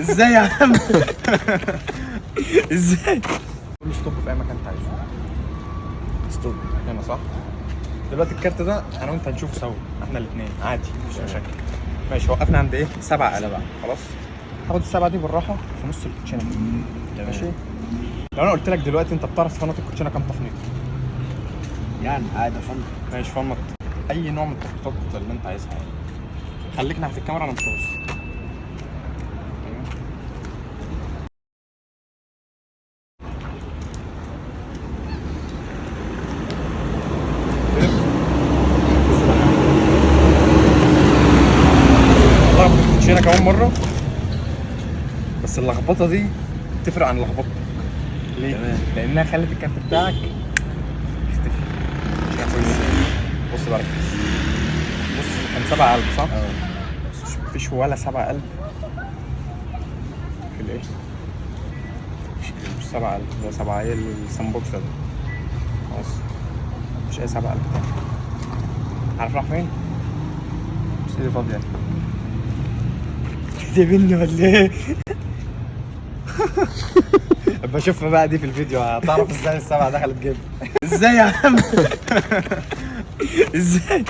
ازاي يا عم؟ ازاي؟ قول stop في اي مكان انت عايزه. stop. هنا صح؟ دلوقتي الكارت ده انا وانت هنشوفه سوا احنا الاثنين عادي، مفيش مشاكل. ماشي، وقفنا عند ايه؟ سبعة قلم. سبعة. خلاص، هاخد السبعة دي بالراحة في نص الكوتشينة كده. تمام. ماشي. لو انا قلت لك دلوقتي انت بتعرف تفنط الكوتشينة كام تفنيط؟ يعني عادي افنط. ماشي، فنط اي نوع من التفنيطات اللي انت عايزها يعني. خليك ناحية الكاميرا، انا مش هبص. أيوه. بص بقى، لخبط الكوتشينة كمان مرة، بس اللخبطة دي تفرق عن لخبطتك. ليه؟ تمام. لأنها خلت الكارت بتاعك يختفي. مش عارف ازاي. بص بقى، ركز. بص، كان سبعة قلب صح؟ اه. بس مفيش ولا سبعة قلب في الايه؟ مش سبعة قلب، ده سبعة ايه السمبوكسة ده. خلاص، مفيش أي سبعة قلب تاني. عارف راح فين؟ بس ايدي فاضية. دي مني ولا ايه؟ بشوفها بقى دي في الفيديو، هتعرف ازاي السبعة دخلت جيب. ازاي يا عم؟ ازاي؟